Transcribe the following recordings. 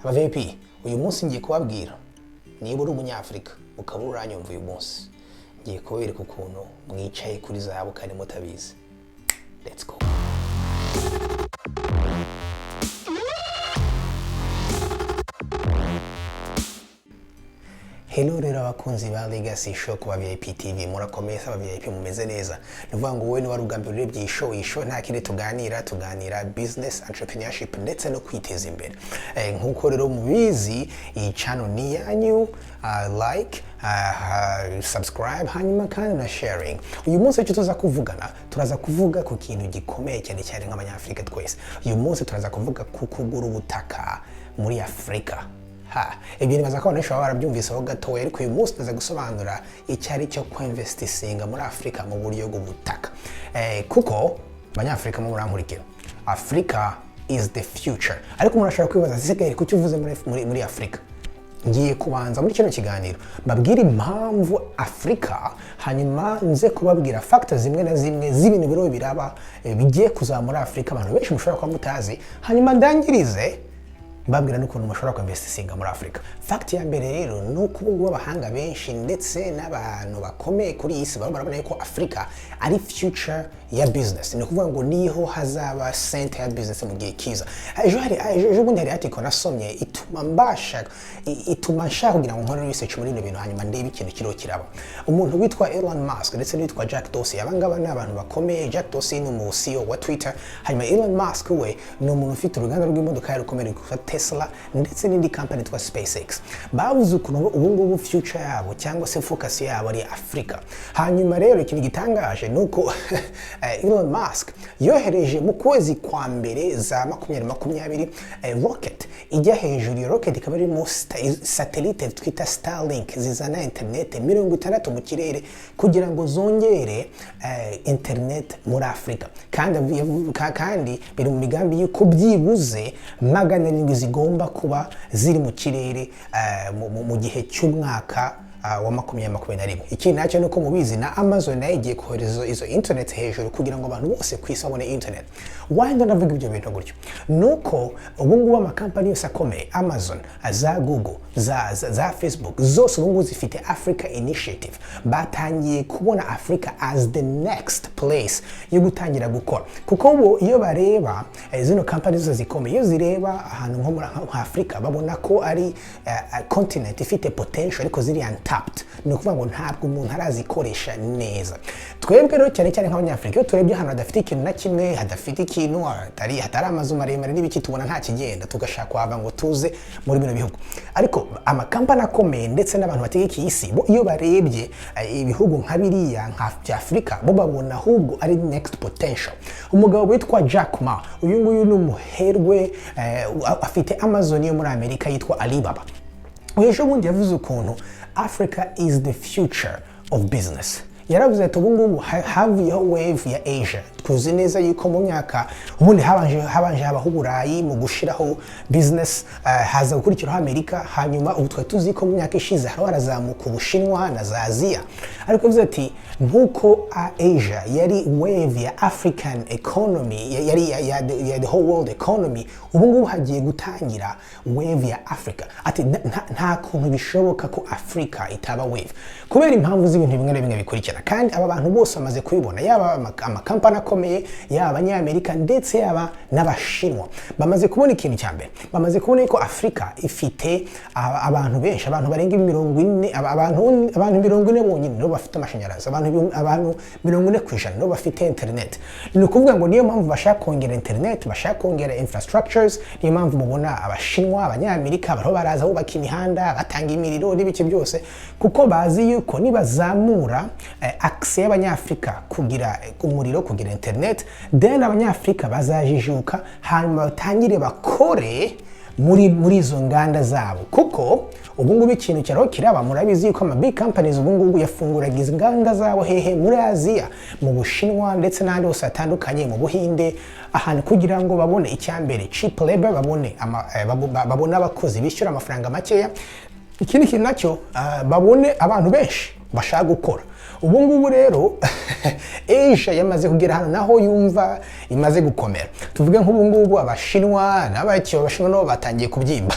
Aba VIP, uyu munsi ngiye kubabwira, niba uri Umunyafurika ukaba uranyumva uyu munsi, ngiye kubereka ukuntu mwicaye kuri zahabu kandi mutabizi. Let's go. Hello rero abakunzi ba Legacy Show ku ba VIP TV, murakomeye se? Aba VIP, mumeze neza? Ni ukuvuga ngo wowe niba wari ubwa mbere urebye iyi show, iyi show nta kindi tuganira, tuganira business, entrepreneurship ndetse no kwiteza imbere. Nk'uko rero mubizi, iyi channel ni iyanyu. Like, subscribe, hanyuma kandi na sharing. Uyu munsi icyo tuza kuvugana, turaza kuvuga ku kintu gikomeye cyane cyane nk'Abanyafurika twese. Uyu munsi turaza kuvuga ku kugura ubutaka muri Afurika. Ha, ibyo nibaza ko abantu benshi baba barabyumviseho gatoya, ariko uyu munsi tuza gusobanura icyo ari cyo kwinvestisinga muri Afurika mu buryo bw'ubutaka. Kuko Abanyafurika mu murankurikira, Africa is the future. Ariko umuntu ashobora kwibaza, zisigaye kuki uvuze muri Afurika? Ngiye kubanza muri kino kiganiro mbabwire impamvu Afurika, hanyuma nze kubabwira factors zimwe na zimwe z'ibintu biriho biraba, bigiye kuzamura Afurika, abantu benshi mushobora kuba mutazi, hanyuma ndangirize mbabwira n'ukuntu mushobora kwinvestisinga muri Afurika. Fact ya mbere rero ni uko ubu ngubu abahanga benshi ndetse n'abantu bakomeye kuri iyi si barimo barabona yuko Afurika ari future ya business. Ni ukuvuga ngo niho hazaba center ya business mu gihe kiza. Ejo bundi hari article nasomye ituma nshaka kugira ngo nkore research muri bino bintu, hanyuma ndebe ikintu kiriho kiraba. Umuntu witwa Elon Musk ndetse n'uwitwa Jack Dorsey, aba ngaba ni abantu bakomeye. Jack Dorsey ni umu CEO wa Twitter, hanyuma Elon Musk we ni umuntu ufite uruganda rw'imodoka rukomeye rwitwa Tesla ndetse n'indi company yitwa SpaceX. Bavuze ukuntu ubu ngubu future yabo cyangwa se focus yabo ari Afurika. Hanyuma rero ikintu gitangaje ni uko Elon Musk yohereje mu kwezi kwa mbere za 2020 rocket ijya hejuru. Iyo rocket ikaba irimo satellite twita Starlink zizana internet 60 mu kirere kugira ngo zongere internet muri Afurika. Kandi biri mu migambi y'uko byibuze 700 zigomba kuba ziri mu kirere mu gihe cy'umwaka wa 2021. Ikindi nacyo ni uko mubizi na Amazon nayo igiye kohereza izo internet hejuru kugira ngo abantu bose ku isi babone internet. Why ndavuga ibyo bintu gutyo? Ni uko ubu ngubu amakampani yose akomeye, Amazon, za Google, za Facebook, zose ubu ngubu zifite Africa Initiative. Batangiye kubona Africa as the next place yo gutangira gukora, kuko ubu iyo bareba zino kampani zose zikomeye, iyo zireba ahantu nko muri nka Afurika, babona ko ari continent ifite potential ariko ziri untapped. Ni ukuvuga ngo ntabwo umuntu arazikoresha neza. Twebwe rero cyane cyane nk'Abanyafurika, iyo turebye ahantu hadafite ikintu na kimwe, hadafite ikintu, hatari amazu maremare n'ibiki, tubona nta kigenda, tugashaka kuhava ngo tuze muri bino bihugu. Ariko amakampani akomeye ndetse n'abantu bategeka iyi si bo, iyo barebye ibihugu nka biriya nka bya Afurika, bo babona ahubwo ari next potential. Umugabo witwa Jack Ma, uyu nguyu ni umuherwe, afite Amazon yo muri Amerika yitwa Alibaba. Ejo bundi yavuze ukuntu Africa is the future of business. Yaravuze ati ubu ngubu havuyeho wave ya Asia. Tuzi neza yuko mu myaka ubundi habanje habaho Uburayi mu gushiraho business, haza gukurikiraho Amerika, hanyuma ubu twari tuzi ko mu myaka ishize hariho harazamuka Ubushinwa na za Aziya. Ariko yavuze ati nk'uko Asia yari wave ya African economy, yari ya the whole world economy, ubu ngubu hagiye gutangira wave ya Africa. Ati nta kuntu bishoboka ko Africa itaba wave, kubera impamvu z'ibintu bimwe na bimwe bikurikira. Kandi aba bantu bose bamaze kubibona, yaba amakampani akomeye, yaba Abanyamerika ndetse yaba n'Abashinwa, bamaze kubona ikintu cya mbere, bamaze kubona ko Afurika ifite abantu benshi, abantu barenga 40, abantu 40 bonyine nibo bafite amashanyarazi, abantu 40% nibo bafite internet. Ni ukuvuga ngo niyo mpamvu bashaka kongera internet, bashaka kongera infrastructures. Niyo mpamvu mubona Abashinwa, Abanyamerika bariho baraza bubaka imihanda, batanga imiriro n'ibiki byose, kuko bazi yuko nibazamura access y'Abanyafurika kugira umuriro, kugira internet, then Abanyafurika bazajijuka, hanyuma batangire bakore muri izo nganda zabo. Kuko ubu ngubu ikintu cyariho kiraba, murabizi yuko ama big companies ubu ngubu yafunguraga izi nganda zabo hehe? Muri Aziya, mu Bushinwa ndetse n'ahandi hose hatandukanye, mu Buhinde, ahantu kugira ngo babone icyambere cheap labor, babone abakozi bishyura amafaranga makeya. Ikindi kintu nacyo, babone abantu benshi bashaka gukora. Ubu ngubu rero Asia yamaze kugera hano naho yumva imaze gukomera. Tuvuge nk'ubu ngubu Abashinwa n'abaki, Abashinwa nabo batangiye kubyimba.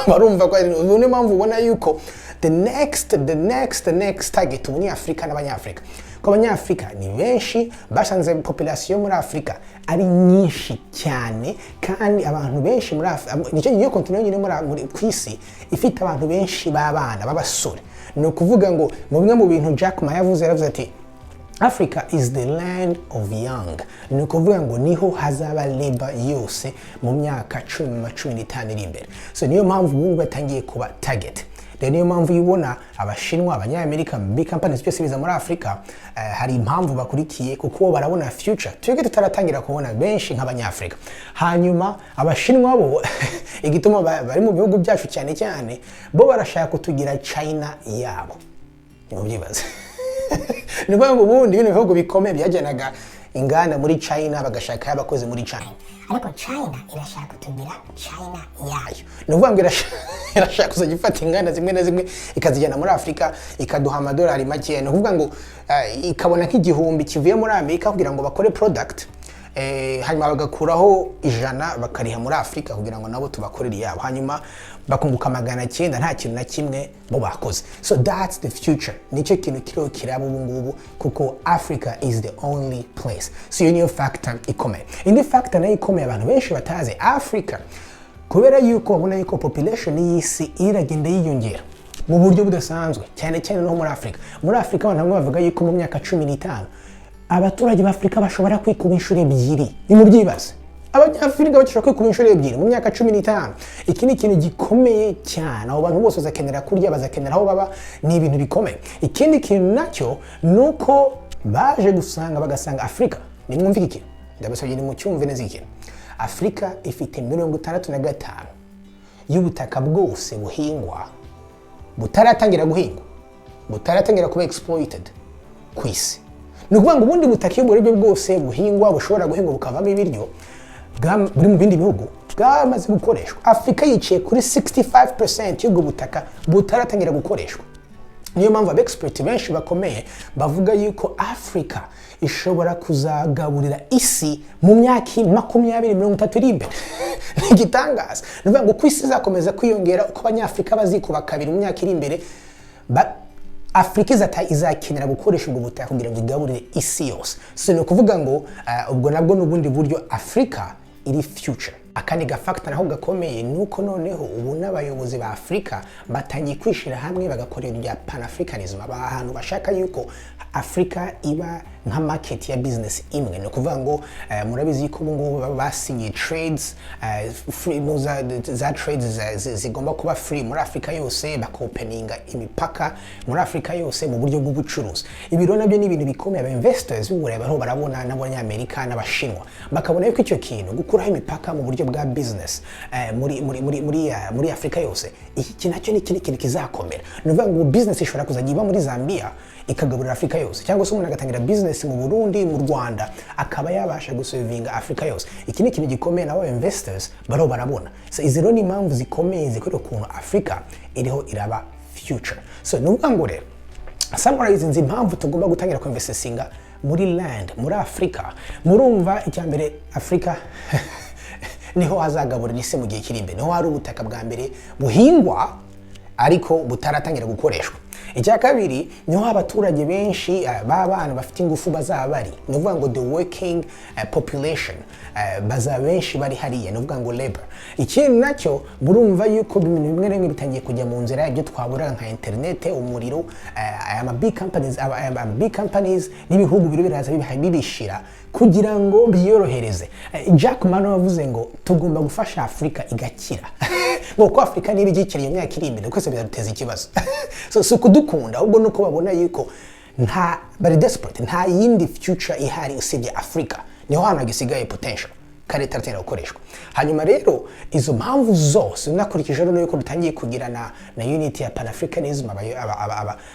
Barumva ko ubu niyo mpamvu ubona yuko the next target ubu ni Afurika n'Abanyafurika, ko Abanyafurika ni benshi. Basanze population muri Afurika ari nyinshi cyane, kandi abantu benshi muri Afurika nicyo niyo continent yonyine ku isi ifite abantu benshi b'abana b'abasore. Ni ukuvuga ngo mu bimwe mu bintu Jack Ma yavuze, yaravuze ati: "Africa is the land of young." Ni ukuvuga ngo niho hazaba labor yose mu myaka 10, 15 iri imbere. So niyo mpamvu ubu ngubu batangiye kuba target. Rero niyo mpamvu iyo ubona Abashinwa, Abanyamerika, big companies byose biza muri Afurika, hari impamvu bakurikiye, kuko bo barabona future twebwe tutaratangira kubona benshi nk'Abanyafurika. Hanyuma Abashinwa bo, igituma bari mu bihugu byacu cyane cyane, bo barashaka kutugira China yabo. Nimubyibaze, ni ukuvuga ngo ubundi bino bihugu bikomeye byajyanaga inganda muri China, bagashaka abakozi muri China, ariko China irashaka kutugira China yayo. Ni ukuvuga ngo irashaka kuzajya ifata inganda zimwe na zimwe ikazijyana muri Afurika, ikaduha amadolari makeya. Ni ukuvuga ngo ikabona nk'igihumbi kivuye muri Amerika kugira ngo bakore product, hanyuma bagakuraho 100 bakariha muri Afurika kugira ngo nabo tubakorere iyabo, hanyuma bakunguka 900 nta kintu na kimwe bo bakoze. So that's the future, nicyo kintu kiriho kiraba ubu ngubu, kuko Africa is the only place. So iyo niyo factor ikomeye. Indi factor nayo ikomeye abantu benshi batazi, Africa, kubera yuko babona yuko population y'isi iragenda yiyongera mu buryo budasanzwe, cyane cyane no muri Afurika. Muri Afurika abantu bamwe bavuga yuko mu myaka 15 abaturage b'Afurika bashobora kwikuba inshuro ebyiri. Ni mu byibaze, Abanyafurika bashobora kwikuba inshuro ebyiri mu myaka 15. Iki ni ikintu gikomeye cyane. Abo bantu bose bazakenera kurya, bazakenera aho baba, ni ibintu bikomeye. Ikindi kintu nacyo ni uko baje gusanga, bagasanga Afurika, nimwumve iki kintu, ndabasabye nimucyumve neza iki kintu, Afurika ifite 65 y'ubutaka bwose buhingwa butaratangira guhingwa, butaratangira kuba exploited ku isi. Ni ukuvuga ngo ubundi butaka iyo uburebye bwose buhingwa, bushobora guhingwa bukavamo ibiryo, buri mu bindi bihugu bwamaze gukoreshwa. Afurika yicaye kuri 65% y'ubwo butaka butaratangira gukoreshwa. Niyo mpamvu aba expert benshi bakomeye bavuga yuko Afurika ishobora kuzagaburira isi mu myaka 20, 30 iri imbere. Ni igitangaza. Ni ukuvuga ngo uko isi izakomeza kwiyongera, uko Abanyafurika bazikuba kabiri mu myaka iri imbere, Afurika izakenera gukoresha ubwo butaka kugira ngo igaburire isi yose. So ni ukuvuga ngo ubwo nabwo ni ubundi buryo Afurika iri future. Akandi gafactor naho gakomeye ni uko noneho ubu n'abayobozi ba Afurika batangiye kwishyira hamwe, bagakora ibintu bya Panafricanism, ahantu bashaka yuko Afurika iba nka market ya business imwe. Ni ukuvuga ngo murabizi yuko ubu ngubu baba basinye trades, free, za trades zigomba kuba free muri Afurika yose, bakopeninga imipaka muri Afurika yose mu buryo bw'ubucuruzi. Ibi rero nabyo ni ibintu bikomeye. Aba investors b'Uburayi bariho barabona, n'Abanyamerika n'Abashinwa bakabona yuko icyo kintu, gukuraho imipaka mu buryo bwa business muri Afurika yose, iki nacyo ni ikindi kintu kizakomera. Ni ukuvuga ngo business ishobora kuzajya iba muri Zambia ikagaburira Afurika yose, cyangwa se umuntu agatangira business mu Burundi, mu Rwanda, akaba yabasha guservinga Afurika yose. Iki ni ikintu gikomeye nabo investors bariho barabona. So izi rero ni impamvu zikomeye zikorera ukuntu Afurika iriho iraba future. So ni ukuvuga ngo rero, summarizing impamvu tugomba gutangira kuinvestinga muri land muri Afurika, murumva icya mbere, Afurika niho hazagaburira isi mu gihe kiri imbere, niho hari ubutaka bwa mbere buhingwa ariko butaratangira gukoreshwa. Icya kabiri, niho abaturage benshi b'abana bafite ingufu bazaba bari, ni ukuvuga ngo the working population bazaba benshi bari hariya, ni ukuvuga ngo labor. Ikindi nacyo, murumva yuko ibintu bimwe na bimwe bitangiye kujya mu nzira, ibyo twaburaga nka internet, umuriro, aya ma big companies, aya ma big companies n'ibihugu biri biraza bibishira kugira ngo byiyorohereze. Jack Ma yavuze ngo tugomba gufasha Afurika igakira, ngo kuko Afurika niba igikira iyo myaka iri imbere twese bizaduteza ikibazo. So si ukudukunda, ahubwo nuko babona yuko nta, bari desperate, nta yindi future ihari usibye Afurika, niho hantu hagisigaye potential kandi itaratera gukoreshwa. Hanyuma rero izo mpamvu zose, unakurikije rero yuko dutangiye kugira na unity ya Panafricanism,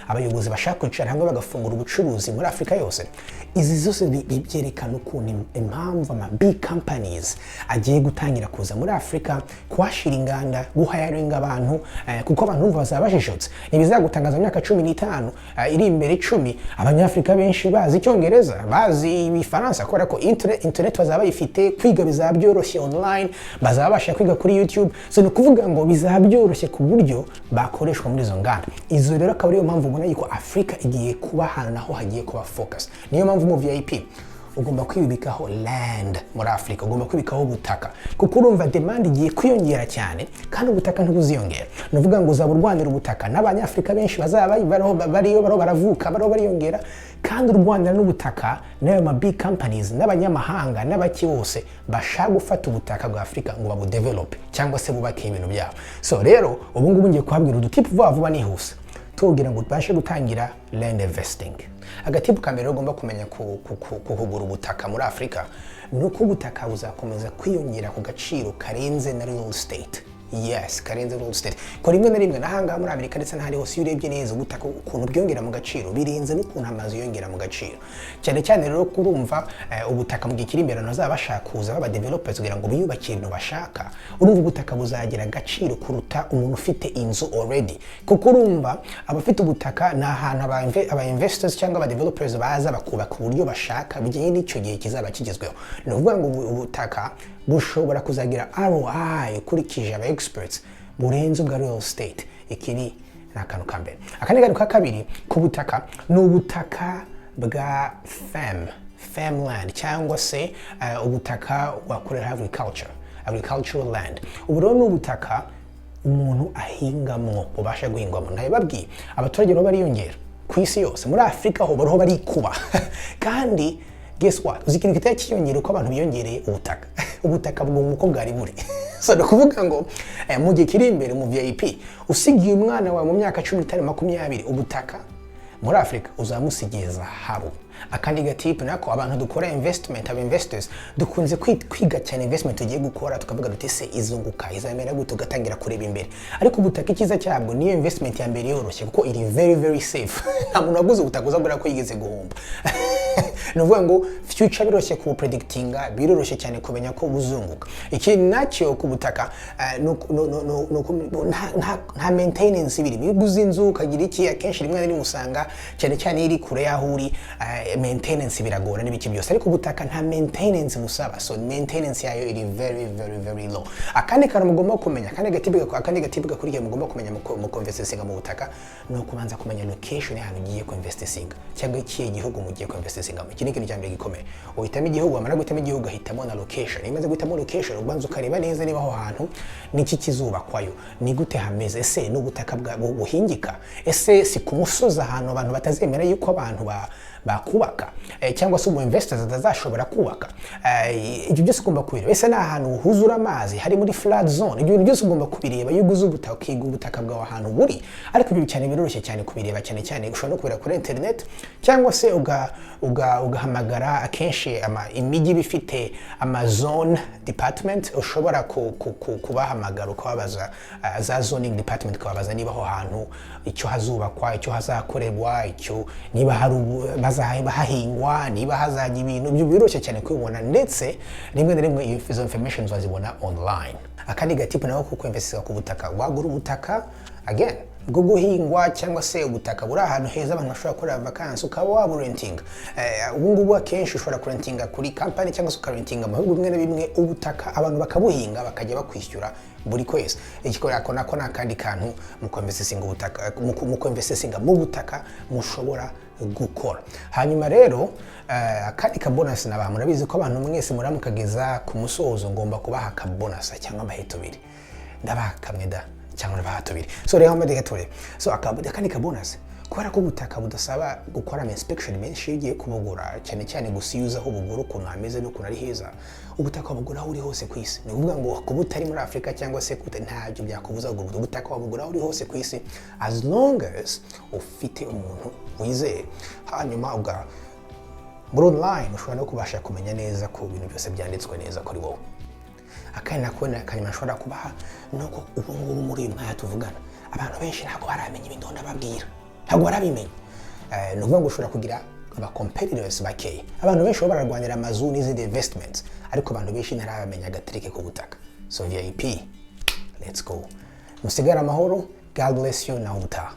abayobozi bashaka kwicara hamwe bagafungura ubucuruzi muri Afurika yose, izi zose byerekana ukuntu impamvu ama big companies agiye gutangira kuza muri Afurika kuhashyira inganda, guhiringa abantu, kuko abantu bumva bazaba bajijutse. Ntibizagutangaza mu myaka 15 iri imbere, 10, Abanyafurika benshi bazi Icyongereza, bazi Ibifaransa, kubera ko internet bazaba bayifite, kwiga. bizaba byoroshye online, bazaba babasha kwiga kuri YouTube. So ni ukuvuga ngo bizaba byoroshye ku buryo bakoreshwa muri izo nganda. Izo rero akaba ariyo mpamvu ubona yuko Afurika igiye kuba ahantu naho hagiye kuba focus. Niyo mpamvu mu VIP ugomba kwibikaho land muri Afurika, ugomba kwibikaho ubutaka, kuko urumva demand igiye kwiyongera cyane kandi ubutaka ntibuziyongera. Ni ukuvuga ngo uzaba urwanira ubutaka n'Abanyafurika benshi bazaba bariho, bariyo bariho baravuka, bariho bariyongera, kandi urwanira n'ubutaka n'ayo ma big companies n'abanyamahanga n'abaki bose bashaka gufata ubutaka bwa Afurika ngo babudevelope cyangwa se bubake ibintu byabo. So rero ubu ngubu ngiye kuhabwira udutipu vuba vuba nihuse tubwira ngo tubashe gutangira land investing. Agatipu ka mbere ugomba kumenya ku kugura ubutaka muri Afurika ni uko ubutaka buzakomeza kwiyongera ku gaciro karenze na real estate. Yes, karenze real estate, ko rimwe na rimwe n'ahangaha muri Amerika ndetse n'ahandi hose, iyo urebye neza ubutaka ukuntu bwiyongera mu gaciro birenze n'ukuntu amazu yiyongera mu gaciro. Cyane cyane rero kurumva ubutaka mu gihe kiri imbere, abantu bazaba bashaka kuza baba developers kugira ngo biyubakire ibintu bashaka. Urumva ubutaka buzagira agaciro kuruta umuntu ufite inzu already, kuko urumva abafite ubutaka ni ahantu aba investors cyangwa aba developers baza bakubaka uburyo bashaka bijyanye n'icyo gihe kizaba kigezweho. Ni ukuvuga ngo ubutaka bushobora kuzagira ROI ukurikije aba experts burenze ubwa real estate. Iki ni akantu ka mbere. Akandi kantu ka kabiri ku butaka ni ubutaka bwa farmland cyangwa se ubutaka bwakorera agriculture, agricultural land. Ubu rero ni ubutaka umuntu ahingamwo, bubasha guhingwamo. Ntabibabwiye, abaturage rero bariyongera ku isi yose. Muri Afurika ho bariho barikuba, kandi guess what? Uzi ikintu kitari kiyongera uko abantu biyongereye? Ubutaka bwuma uko bwari buri. So ni ukuvuga ngo mu gihe kiri imbere, mu VIP usigiye umwana wawe mu myaka 15, 20 ubutaka muri Afurika, uzamusigiye zahabu. Akandi gatipu nako, abantu dukora investment, aba investors, dukunze kwiga cyane investment tugiye gukora, tukavuga duti: "Se izunguka, izamera gute?" Ugatangira kureba imbere. Ariko ubutaka icyiza cyabwo niyo investment ya mbere yoroshye, kuko iri very very safe. Nta muntu waguze ubutaka uzabura ko yigeze guhomba. Ni ukuvuga ngo future biroroshye kuwupredictinga, biroroshye cyane kumenya ko buzunguka. Ikindi nacyo ku butaka ni nta maintenance ibiri. Iyo uguze inzu ukagira iki, akenshi rimwe na rimwe usanga, cyane cyane iyo iri kure y'aho uri, maintenance biragora n'ibiki byose, ariko ubutaka nta maintenance busaba. So maintenance yayo iri very very very low. Akandi kantu mugomba kumenya, akandi gatipu gakurikiye mugomba kumenya mu kuinvestinga mu butaka, ni ukubanza kumenya location y'ahantu ugiye kuinvestinga cyangwa ikihe gihugu mugiye kuinvestingamo. Iki ni ikintu cya mbere gikomeye. Uhitamo igihugu, wamara guhitamo igihugu ugahitamo na location. Iyo umaze guhitamo location, ubanza ukareba neza niba aho hantu niki kizubakwayo, ni gute hameze, ese ni ubutaka buhingika, ese si ku musozi ahantu abantu batazemera yuko abantu bakubaka cyangwa se umu investors atazashobora kubaka. Ibyo byose ugomba kubireba. Ese ni ahantu huzura amazi, hari muri flood zone? Ibyo bintu byose ugomba kubireba iyo uguze ubutaka, ukiga ubutaka bwawe ahantu buri. Ariko ibyo cyane biroroshye cyane kubireba, cyane cyane ushobora no kubireba kuri internet cyangwa se ugahamagara. Akenshi imijyi iba ifite ama zone department, ushobora kubahamagara ukababaza, za zoning department, ukababaza niba aho hantu icyo hazubakwa, icyo hazakorerwa, icyo niba hari bazahaba hahingwa, niba hazajya ibintu. Ibyo biroroshye cyane kubibona, ndetse rimwe na rimwe izo information wazibona online. Akandi gatipu naho kuko investinga ku butaka, wagura ubutaka again bwo guhingwa cyangwa se ubutaka buri ahantu heza abantu bashobora gukorera vacances, ukaba waburentinga. Ubu ngubu akenshi ushobora kurentinga kuri company cyangwa se ukarentinga mu bihugu bimwe na bimwe ubutaka, abantu bakabuhinga, bakajya bakwishyura buri kwezi. Ako nako ni akandi kantu mu kuinvestinga ubutaka, mu kuinvestinga mu butaka mushobora gukora. Hanyuma rero akandi ka bonus nabaha, murabizi ko abantu mwese muramukageza ku musozo ngomba kubaha ka bonus cyangwa amahita tubiri. Ndabaha kamwe da cyangwa ndabaha tubiri. So rero reka turebe. So akandi ka bonus, kubera ko ubutaka budasaba gukora ama inspection menshi iyo ugiye kubugura, cyane cyane gusa iyo uzi aho bugura ukuntu hameze n'ukuntu ari heza, ubutaka wabugura aho uri hose ku isi. Ni ukuvuga ngo kuba utari muri Afurika cyangwa se kuba ntabyo byakubuza kugura ubutaka, wabugura aho uri hose ku isi as long as ufite umuntu wizeye. Hanyuma uga muri online ushobora no kubasha kumenya neza ko ibintu byose byanditswe neza kuri wowe. Akandi nako ni akanyuma nshobora kubaha, ni uko ubu ngubu muri uyu mwanya tuvugana abantu benshi ntabwo baramenya ibintu ndababwira, ntabwo barabimenya. Ni ukuvuga ngo ushobora kugira aba competitors bakeya. Abantu benshi baba bararwanira amazu n'izindi investments, ariko abantu benshi ntarabamenya agatrick ku butaka. So VIP, let's go, musigare amahoro. God bless you, naho ubutaha.